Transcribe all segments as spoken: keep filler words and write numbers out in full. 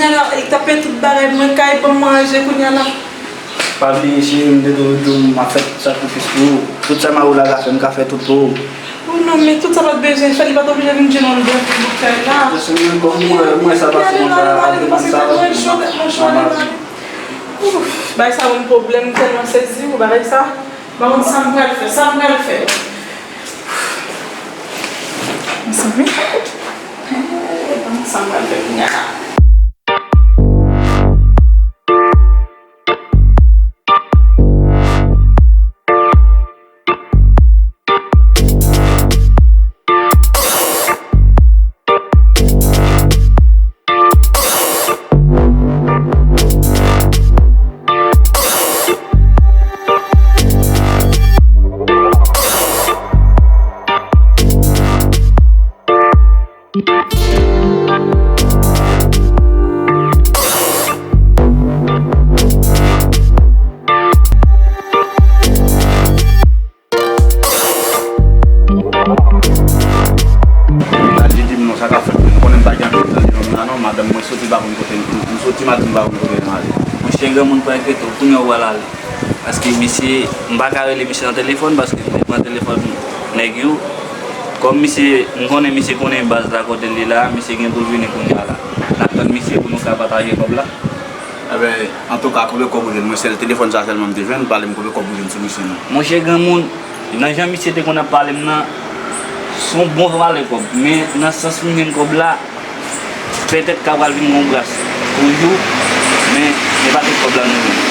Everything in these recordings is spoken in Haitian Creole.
Kounya la, li t ap peye tout bagay, mwen kay, ban m manje, kounya la. Pa bliye, cheri, m te toujou di w m ap fè tout sakrifis pou ou. Tout sa mari w la ka fè, m ka fè tout pou ou. Oh non, men tout sa pa t bezwen fè, li pa t oblije vin jwenn mwen devan bout kay la. Mwen, mwen, sa pase konsa, ale, ale, ale, pase tèt mwen cho, tèt mwen cho, ale, ale. Ouf, bagay sa ban m pwoblèm, m tèlman sezi pou bagay sa. M pa konn sa m pral fè, sa m pral fè. Mezanmi. Eh, m pa konn sa m pral fè kounya la. Daddy di m non, sa k ap fèt, mwen konnen m pa gen anpil tan devan m la non, madanm mwen soti pa konn kote m, m soti maten m pa konn kote m ale. Monchè, granmoun pa enkyete w, kounya w pral ale. Paske misye, m pa ka rele misye nan telefòn, paske m te pran telefòn nèg yo. Kòm misye, m konnen misye konnen baz la kote l ye la, misye gen pou l vini kounya la. N ap tann misye pou nou ka pataje kòb la. Enben, antouka, konbyen kòb ou jwenn? Mwen, sèl telefòn sa sèlman m te jwenn, pale m konbyen kòb ou jwenn sou misye non. Monchè granmoun, nan jan misye te konn ap pale m nan, se yon bon valè kòb. Men nan sans m jwenn kòb la, petèt ka pral vin gon gras pou jou, men se pa tout kòb la nou jwenn.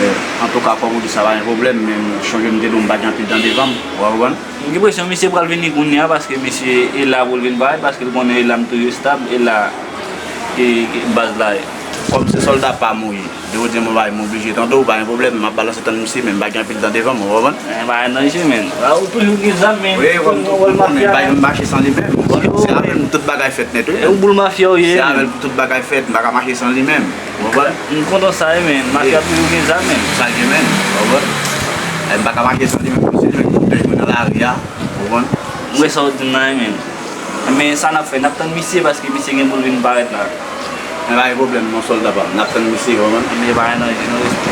Men, antouka, kòm ou di sa pa gen pwoblèm, men chonje m te di w m pa gen anpil tan devan m, ou konprann? M gen enpresyon misye pral vini kounye a, paske misye e la pou l vin parèt, paske l konnen e la m toujou estab, e la e, e baz la ye. Kòm se sòlda pa m ou ye, depi w di m yon bagay, m oblije tande w, pa gen pwoblèm, m ap balanse tann misye, men m pa gen anpil tan devan m, ou konprann? Men pa nan je, men. A, ou toujou gen zam, men. Wi, ou konn, ou konn, men pa yon mache san li menm, ou konprann? Se avè l pou tout bagay fèt nèt, wi. E ou boul mafya ou ye, se avè l pou tout bagay fèt, m pa ka mache san li menm. Ou konprann? M kontan sa, wi, men. Mafya toujou gen zam, men. Sa gen, men. Ou konprann? E m pa ka mache san li menm. Se li menm ki te jwenn nan lari a. Ou konprann? M wè sa w di m nan, wi, men. Men sa n ap fè, n ap tann misye, paske misye gen pou l vin parèt la. Men pa gen pwoblèm, non, sòlda pa m. N ap tann misye, ou konprann? Misye pa gen nan je, non, respè.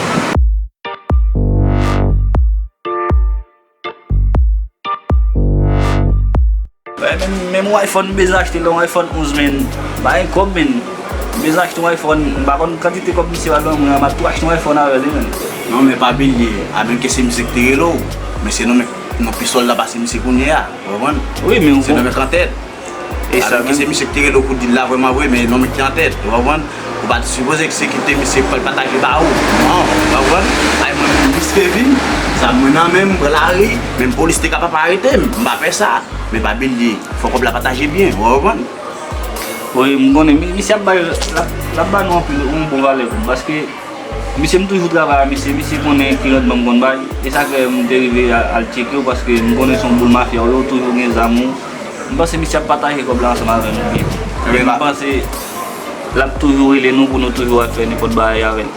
Wè, men, men yon iPhone m bezwen achte la, yon iPhone onz, men. Pa gen kòb, men. M bezwen achte yon iPhone, m pa konn kantite kòb misye pral ban mwen an, m ap tou achte yon iPhone avè l, wi, men. Non, men pa bliye, a menm ke se misye ki te rele w, men se non, men non pi sòlda pase misye kounye a, ou konprann? Wi, men se non, men ki antèt. E sa menm. A menm ke se misye ki te rele w pou di l la vrèman vre, men non, men ki antèt, ou konprann? Ou pa t sipoze ki se kite misye pou l pataje ba ou. Non, ou konprann? Ay mwen menm riske vi m, zam mwen nan men m, m pran lari, menm polis te kapab arete m, m pa fè sa. Men pa bliye, fò kòb la pataje byen, ou konprann? Wi, m konnen, mi-, misye ap bay, l ap, l ap ba nou anpil, yon bon valè kòb, paske misye m toujou travay a misye, misye konnen ki randman m konn bay, e sa k fè m te rive a-, al tcheke w, paske m konnen se yon boul mafya w ye, w toujou gen zam ou. M panse misye ap pataje kòb la ansanm avè nou byen. Epi m panse l ap toujou rele nou pou nou toujou al fè nenpòt bagay avè l.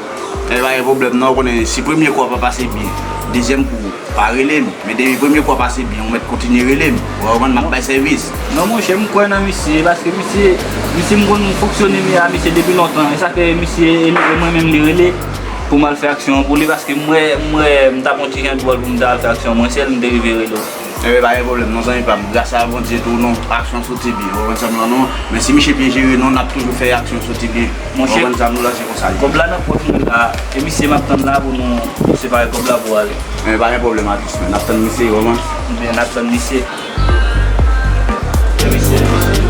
Men pa gen pwoblèm non, ou konnen si premye kou a pa pase byen, dezyèm kou, pa rele m. Men depi premye kou a pase byen, ou mèt kontinye rele m. Ou konprann, m ap bay sèvis. Non, monchè, m kwè nan misye, paske misye, misye m konn fonksyone a misye depi lontan. E sa fè misye, e, e mwen menm li rele pou m al fè aksyon an pou li, paske m wè, m wè, m t ap yon ti jan dwòl pou m ta al fè aksyon mwen sèl, m te rive rele w. Enben, pa gen pwoblèm, non, zanmi pa m. Gras a Bondye tou, non, aksyon sou T B. Ou konprann sa m la, non? Men si misye byen jere, non, n ap toujou fè aksyon sou T B. Monchè, ou konprann sa m la, se konsa l ye. Kòb la nan pòch mwen la, e misye m ap tann la pou nou, nou separe kòb la pou ale. Men pa gen pwoblèm, atis, men n ap tann misye, ou konprann? Ebyen, n ap tann misye. E misye, misye.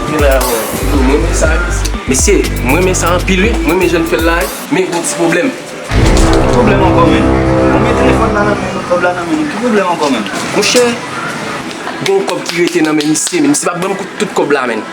Mwen renmen sa, misye. Mesye, mwen renmen sa anpil, wi. Mwen renmen jan l fè l la, wi. Men gon ti pwoblèm. Ki pwoblèm ankò, menn? Ou gen telefòn la nan men nou, kòb la nan men nou. Ki pwoblèm ankò, menn? Monchè, gen yon kòb ki rete nan men misye, men misye pa ban m tout kòb la, menn.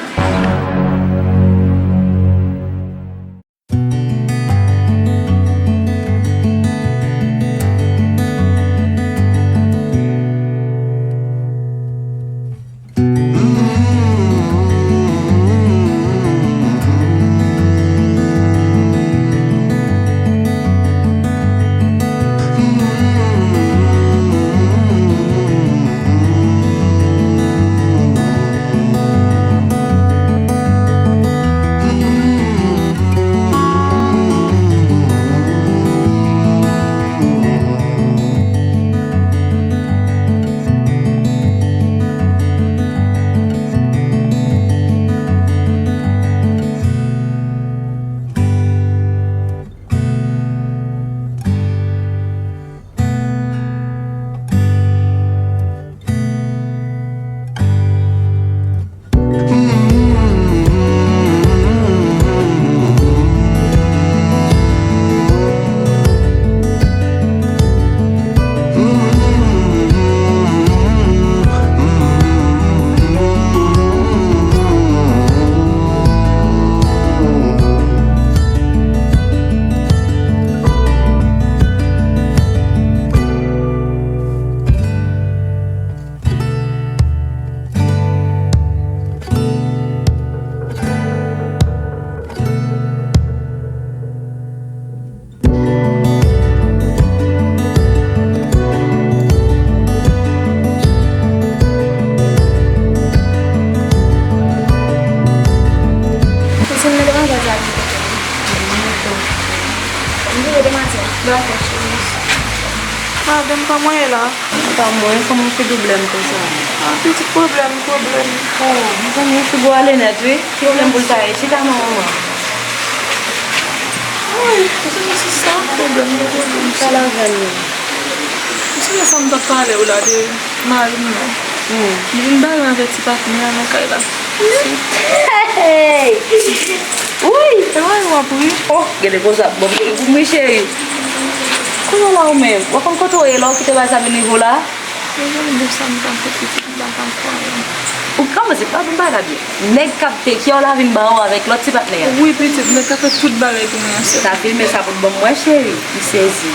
Dakò, cheri, mèsi. Madanm pa mwen la. Pa mwen, kòman w fè pwoblèm konsa? Ah, pitit pwoblèm, pwoblèm. Oh, mezanmi, ou fè gwo ale nèt, wi. Ki pwoblèm pou l ta ye? Chita non, manman. Wi, se sa, pwoblèm, pwoblèm. Sa la, zanmi. Ou sonje sa m t ap pale w la de mari m nan? Hmm. Li vin bare m avèk ti patnè a nan kay la. Hey! Wi! E mari w ap ri. Oh, gade konsa, bon, pou mwen, cheri. Kounye a la ou menm, w ap konn kote w ye la, w kite bagay sa vin rive w la? Mezanmi, de sa m pa fè pitit, m pa ka kwè. Ou kòmanse pa vin bagay byen. Nèg k ap take care w la vin ba w avèk lòt ti patnè a. Wi, pitit, nèg k ap fè tout bagay pou mwen an sèl. Sa filme sa pou l ban m wè, cheri. M sezi.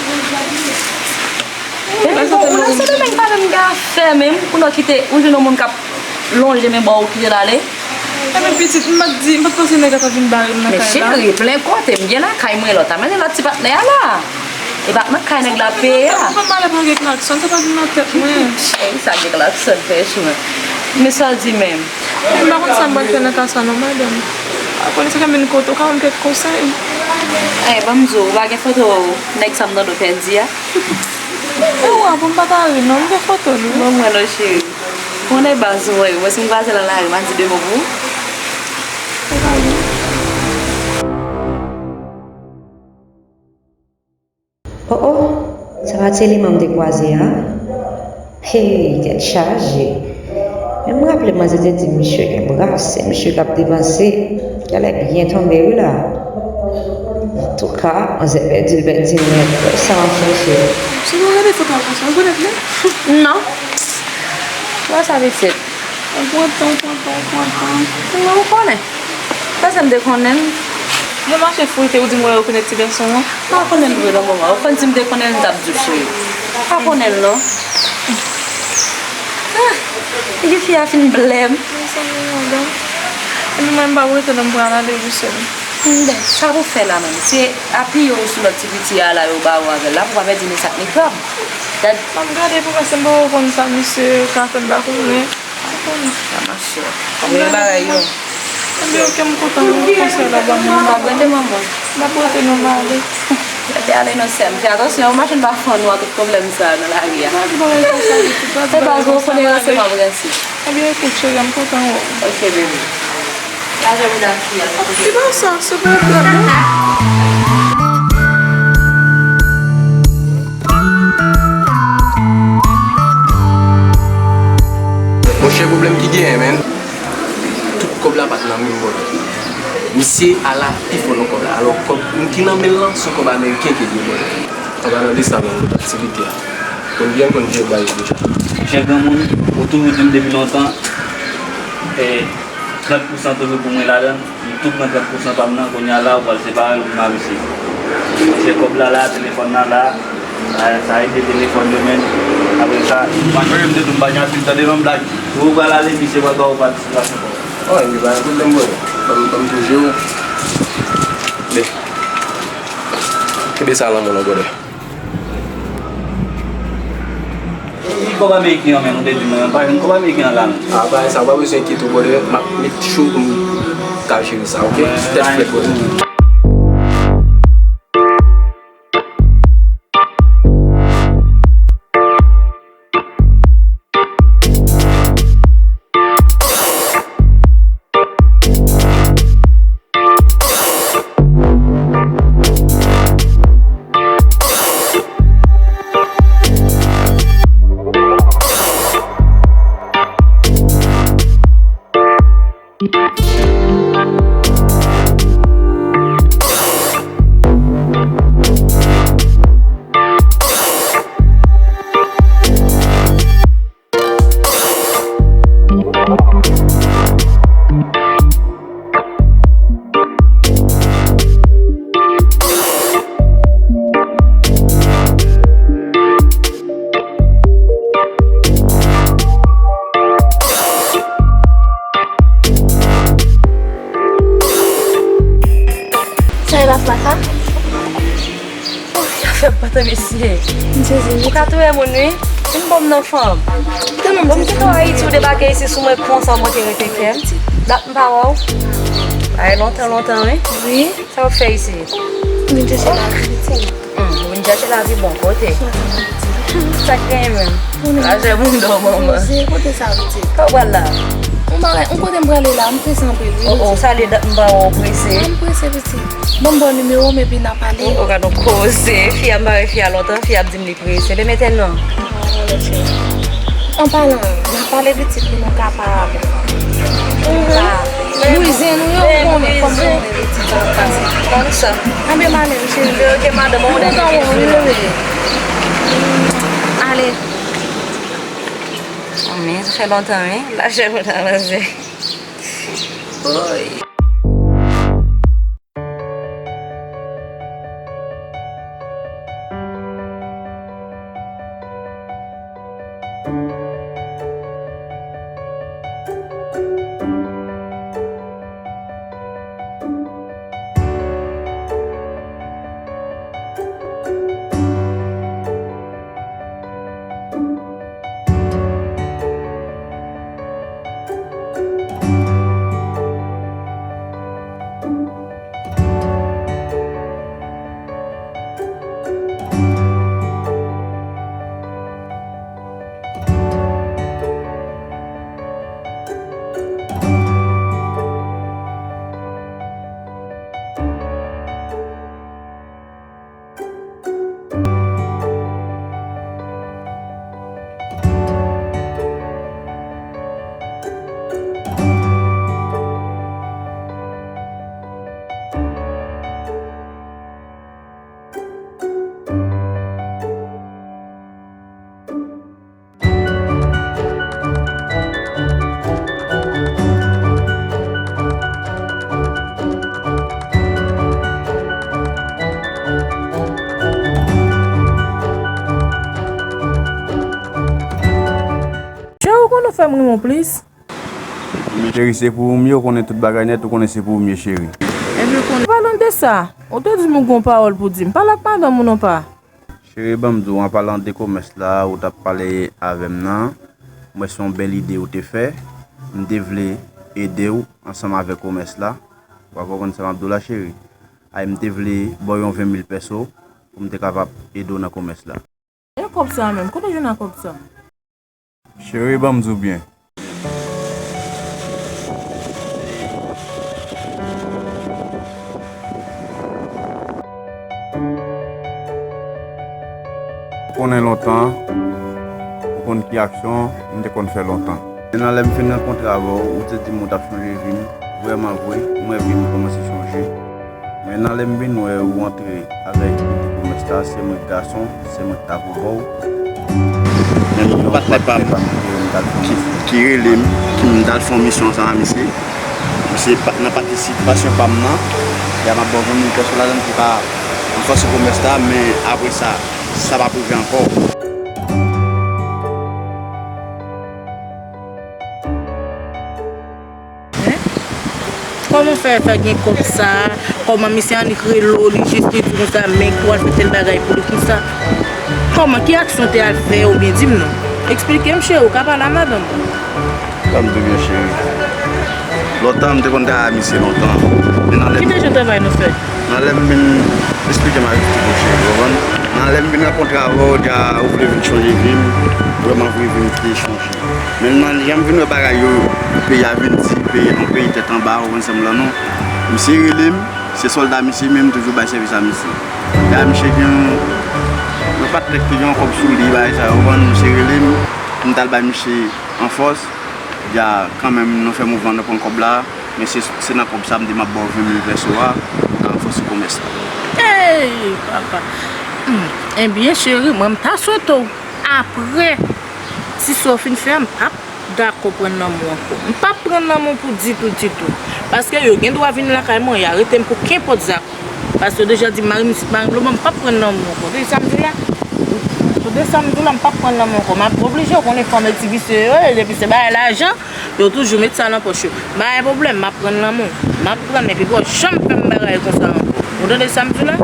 Wi, men sa bon, ou nan Sendomeng pa menm gen afè menm, kounye a w kite, ou jwenn yon moun k ap lonje men ba w, ou kite l ale. Ebyen, pitit, m pa t di, m pa t panse nèg la t ap vin bare m nan kay la. Men cheri, plen kote, m gen lakay mwen, lòt a mennen lòt ti patnè a la. E pa t nan kay nèg la peye a. Ou konn pale pou gen klakson, sa pa vin nan tèt mwen. Cheri, sa gen klakson, fè chou. Men sa w di menm. M pa konn sa m pral fè nan ka sa non, madanm. Ou konnen sa fè m vin kote w, ou ka ban m kèk konsèy? Eh, ban m di w, ou pa gen foto nèg sa m tande w pèdi a? Ou wè, pou m pa ta ri non, m gen foto li. Ban mwen non, cheri. Konnen baz ou wè, mwen si m kwaze l nan lari, m a di de mo pou ou. Oh, oh, se pa Teliman m te kwaze a? Hey, tèt chaje. Men m raple manzè te di misye gen bras, se misye k ap depanse. Kèlè byen tonbe wi la. Antouka, manzè pèdi l pèdi nèt. Sa m ap chèche. Si nou gade foto a konsa, ou rekonèt li? Non. Ou wè sa pitit? Ou pran tan, ou pran tan, ou pran tan. Non, ou konnen. Panse m te konnen l. Mwen mache fouye, ou di m wè rekonèt ti gason an. M pa konnen l vre non, manman. Ou konn si m te konnen l, m t ap di w, cheri. M pa konnen l non. Ah, figi fi a fin blè m. Mezanmi, madanm. Epi mwen, m p ap rete non, m pral ale wi, sè m. Bon, sa pou fè la menm? Se apiye w sou lòt ti piti a la yo ba ou avè l la pou pa pèdi ni sak ni krab. Gad. Ban m gade pou mwen, se m poko konn sa misye ka fè m pa konnen. Sa mache. Konbyen bagay yo? Ebyen, ok, m kontan wi, konsèy la ban mwen. M ap rete, manman. M ap rete non, m ale. Rete ale non, sè m. Fè atansyon, machin pa fann ou a tout pwoblèm sa a nan lari a. Pa di bagay konsa, pitit, pa di bagay konsa, m ale. Se pa gwo, konnen ranse m ap ranse. Ebyen, ekout, cheri, m kontan wè w. Ok, baby. Lajè bouda fi a. Ki bagay sa, se pwoblèm, non? Monchè, pwoblèm ki genyen, menn, tout kòb la pa t nan menm bòlèt. Misye ala pi fò nan kòb la. Alò, kòb ki nan men l lan, se yon kòb ameriken ki gen bòlèt. Anba nan de sa, menn, aktivite a. Konn byen, konn byen bay deja. Monchè granmoun, ou toujou di m depi lontan, e, trant pousan toujou pou mwen ladan l. M tou pran trant pousan pa m nan, kounye a la, ou pral separe m, m avise. Monchè, kòb la la, telefòn nan la, sa, sa rete telefòn yo, menn. Apre sa, m pa jwenn, m te di w m pa gen anpil, tande non, blag. Ou pral ale, misye pral ba ou patisipasyon pa w. Oh, ebyen, pa gen pwoblèm, brother. Ban m, ban m tou jere w. Kenbe sa nan men w non, brother. Kòb ameriken an menm, ou te di mwen, pa jwenn kòb ameriken an la non. A, bagay sa, ou pa bezwen enkyete w, brother, m ap met cho pou m ka jere sa, ok? Tèt frèt, brother. Sa e pa fatra? Oh, sa fè m pantan, mesye. M sezi. Ou ka touye moun, wi. Vin ban m non, fanm. Bon, m te nan Ayiti, ou debake isi sou mwen konsa, ou monte rete kè m. Dat m pa wè w. Ay, lontan, lontan, wi. Wi. Sa w ap fè isi? M vin chèche lavi, pitit. Hmm, ou vin Chache lavi bon kote. Sa k genyen menm? Lajè moun dò manman. Kote sa pitit? Kò w pral la? Yon bagay, yon kote m prale la, m prese anpil wi. Oh, oh, salye dat, m pa wè w prese. M prese pitit. Ban m ba w nimewo m epi n a pale. Oh, oh, gad yon koze. Fi a, m pa wè fi a lontan, fi a ap di m li prese. Bebe, mete l non. An palan, n a pale pitit pou nou kapab. Bwizen nou yo, ou konnen kòman nou renmen pitit yo ap pase. Konn sa. Anben, m ale, m cheri. Oke, madanm, ou devan ou, wi, bebe. Ale. Anben, sa fè lontan, wi. Lajè moun avanse. Woy. Cheri, ou konn ou fè m ri mon plis? Cheri, se pou ou m ye, ou konnen tout bagay nèt, ou konnen se pou ou m ye, cheri. Ebyen, konnen. Palan de sa, ou te di m ou gon pawòl pou di m. Pale ak madanm ou non pa. Cheri, ban m di w, an palan de komès la, ou t ap pale avè m nan, m wè se yon bèl ide ou te fè. M te vle ede w ansanm avèk komès la. Ou pa konprann sa m ap di w la, cheri. Ay, m te vle ba w yon ven mil pèso pou m te kapab ede w nan komès la. E kòb sa a menm, kote w jwenn ak kòb sa a? Cheri, ban m di w byen. Ou konnen lontan, ou konn ki aksyon m te konn fè lontan. Men nan lè m fin rankontre avè w, ou te di m ou t ap chanje vi m. Vrèman vre, mwen vin kòmanse chanje. Men nan lè m vin wè ou antre avèk ide komès la, se mwen k gason, se mwen k ta pou ba w. Men yon patnè pa m ki, ki rele m, ki m t al fè yon misyon ansanm ak misye. Misye pa, nan patisipasyon pa m nan, y a m ap ba w ven mil pèso ladan l pou ka ranfòse komès la, men apre sa, sa p ap rive ankò. Hein? Kòman fè, fè gen kòb sa a? Kòman misye annik rele w, li jis li di konsa, men pou al fè tèl bagay pou li konsa? Kòman, ki aksyon w te al fè oubyen di m non? Eksplike m, cheri, ou ka pale a madanm ou. Ban m di w byen, cheri. Lontan, m te konn travay misye lontan. Men nan lè m... Ki te jan travay nou fè? Nan lè m vin, eksplike m a jis tou, cheri, ou konprann? Nan lè m vin rankontre avè w, di a ou vle vin chanje vi m, vrèman vre vi m te chanje. Men nan jan m vin wè bagay yo, peyi a vin di, peyi a yon peyi tèt anba, ou konn sa m la non. Misye rele m, se sòlda misye, men m toujou bay sèvis a misye. Epi misye gen yon, yon patnè ki gen yon kòb sou li, bagay sa yo, ou konprann, misye rele m, m t al bay misye an fòs, di a kanmenm nou fè mouvman, nou pran kòb la, men se, se nan kòb sa m di m ap ba w ven mil pèso a, pou ka ranfòse komès la. Ey, papa! Hmm, ebyen, cheri, mwen m ta swete w. Apre, ti sa w fin fè a, m p ap dakò pran nan men w ankò. M p ap pran nan men w pou ditou, ditou. Paske yo gen dwa vin lakay mwen, y a rete m pou kenpòt zak. Paske yo deja di m mari m isit, mari m lòbò, m p ap pran nan men w ankò. Tande sa m di w la? Tande sa m di w la, m p ap pran nan men w ankò. M ap oblije, w konnen fanm e ti visye yo ye, depi se bagay lajan, yo toujou met sa nan pòch yo. Pa gen pwoblèm, m ap pran nan men w. M ap pran, men pi pa w janm fè m bagay konsa ankò. Ou tande sa m di w la?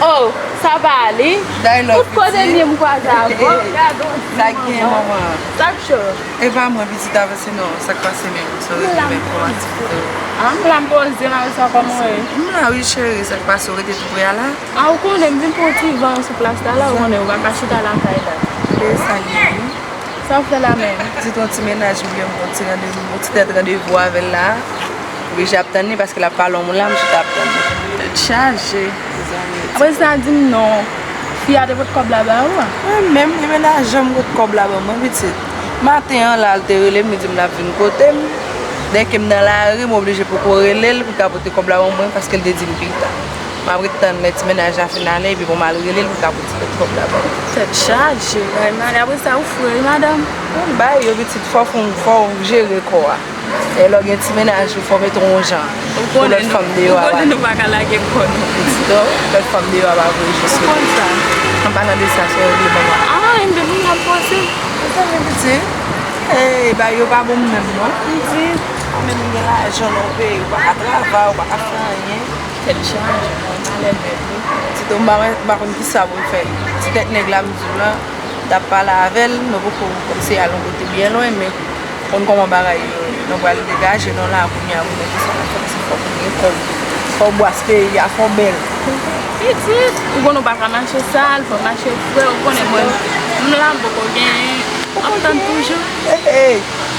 Oh, sa pa ale. Tout kote m ye m kwaze avè w. Gade yon ti manman. Sa k cho? E pa mwen, pitit, avanse non. Sa k pase menm? Sa w rete menm kòm aktivite w? M la m poze m, avè sa kòman w ye? M la wi cheri, sa k pase? W rete tou pre a la? A, ou konnen m vin pran yon ti van sou plas la, la, ou konnen ou pa ka chita lakay la. E sa l ye wi. Sa w fè la menm? Pitit, yon ti mennaj m gen, m gon ti randevou, yon ti tèt randevou avè l la. M oblije ap tann li paske l ap pale yon moun la, m chita ap tann li. Tèt chaje. Apre sa, di m non. Fi a te pot kòb la ba ou a? Mwen menm, li menm pa janm pot kòb la ban mwen, pitit. Maten an la, l te rele m, li di m l ap vin kote m. Dèke m nan lari, m oblije poko rele l pou l ka pote kòb la ban mwen, paske l te di m pita. M ap ret tann lè ti mennaj la fin ale, epi pou m al rele l pou l ka pote kòb la ban mwen. Tèt chaje, bay male. Apre sa, ou fre, wi, madanm. Bon, bay yo, pitit, fò, fò, fò w jere kò a. E lè w gen ti mennaj ou, fò w mete yon jan pou lòt fanm deyò a pa. Ou konnen nou pa ka lage kò nou. Pitit, non, lòt fanm deyò a pa voye je sou ou. Ou konn sa. An palan de sa, sa w regle manman. A, m depi m ap panse. Mezanmi, pitit, e, bagay yo pa bon menm, non. Pitit, ou menm gen lajan nan yon peyi, ou pa ka travay, ou pa ka fè anyen. Tèt chaje, non, malè bèt wi. Pitit, m pa, m pa konn kisa pou m fè. Ti tèt nèg la, m di w lan, t ap pale avè l, nou poko kòmanse al yon kote byen lwen, men konn kòman bagay yo ye. Nou pral degaje nou la kounye a pou nou di sa n ap fè, paske fòk nou gen kòb. Fò bwas peyi a, fò bèl. Pitit, ou konnen w pa ka mache sal, fò w mache fre, ou konnen mwen, m la m poko genyen, m ap tann toujou. Hey, hey.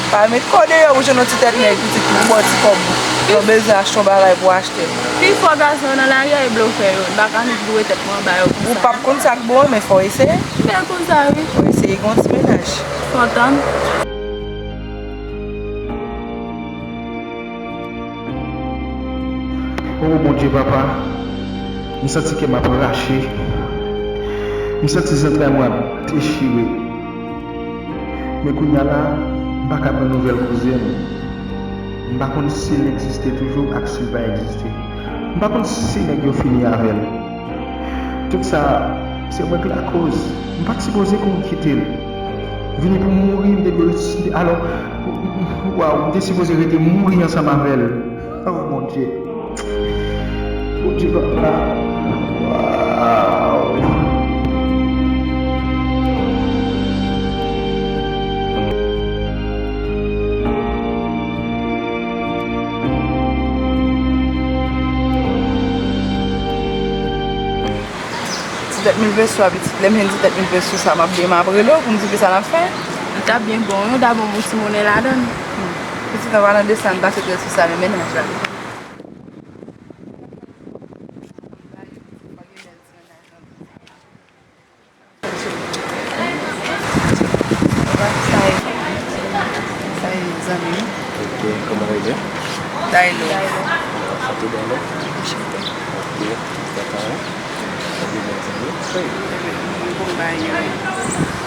Pa met kò deyò pou jwenn yon ti tèt nèg, pitit, pou bò ti kòb ou. Lè w bezwen achte yon bagay pou w achte l. Pifò gason yo nan lari a, e blofè yo. M pa ka met boure tèt mwen anba yo konsa. Ou p ap konn sa k bon, men fò w eseye. M byen konn sa, wi. Fò w eseye gen yon ti mennaj. Fò w tann. O Bondye Papa, m santi kè m ap rache. M santi zantray mwen ap dechire. Men kounye a la, m pa ka pran nouvèl kouzen m. M pa konn si l egziste toujou ak si l pa egziste. M pa konn si nèg yo fini avè l. Tout sa, se mwen k lakoz. M pa t sipoze kouri kite l. Vini pou mouri, m te dwe rete, alò, waw, m te sipoze rete mouri ansanm avè l. Oh, Bondye. Bondye papa. Waw. Ti tèt mil peso a, pitit. Lè m jwenn ti tèt mil peso sa, m ap, m ap rele w pou m di w kisa n ap fè. Li t ap byen bon, wi, w ta ban m yon ti monnen ladan l. Pitit, an palan de sa, n pase trè sou sa, men mennaj la. Sa ye, sa ye, zanmi m. Ok, kòman w rele? Daylo. Anchante, Daylo. Anchante. Ok, ou kontan, wi? Sa vle di, zanmi. Wi. Ou konn bagay yo, wi.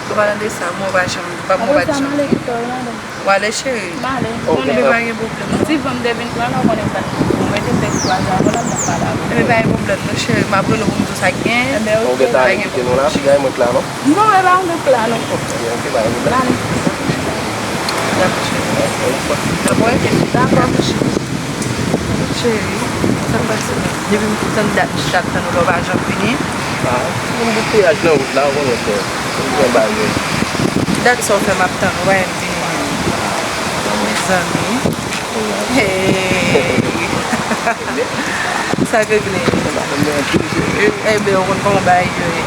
An palan de sa, mwen pa janm, pa mwen pa janm. Apre sa, m ale kite w, madanm. W ale, cheri? M ale. Ou konnen. Ebyen, pa gen pwoblèm, non. Ti van m te vin pran la, ou konnen sa. Mwen te fè kwaze avè w la, m t ap pale avè w. Ebyen, pa gen pwoblèm, non, cheri. M ap rele w pou m di w sa k genyen. Ebyen, ok. Ou gentan ale kite nou la, piga e mwen k la, non? Non, e pa mwen k la, non. Ok, ok, pa gen pwoblèm. M ale. Dakò, cheri. Dakò, cheri. Dakò, cheri. Cheri, sa k pase la? Depi m tann dat, m chita ap tann ou la, ou pa janm vini. Ah, m gen bouteyaj nan wout la, ou konnen, frè. M gen bagay. Dat sa w fè m ap tann ou, pa janm vini. Mezanmi. Hey. Sa k regle? Enben, ou konn kòman bagay yo ye.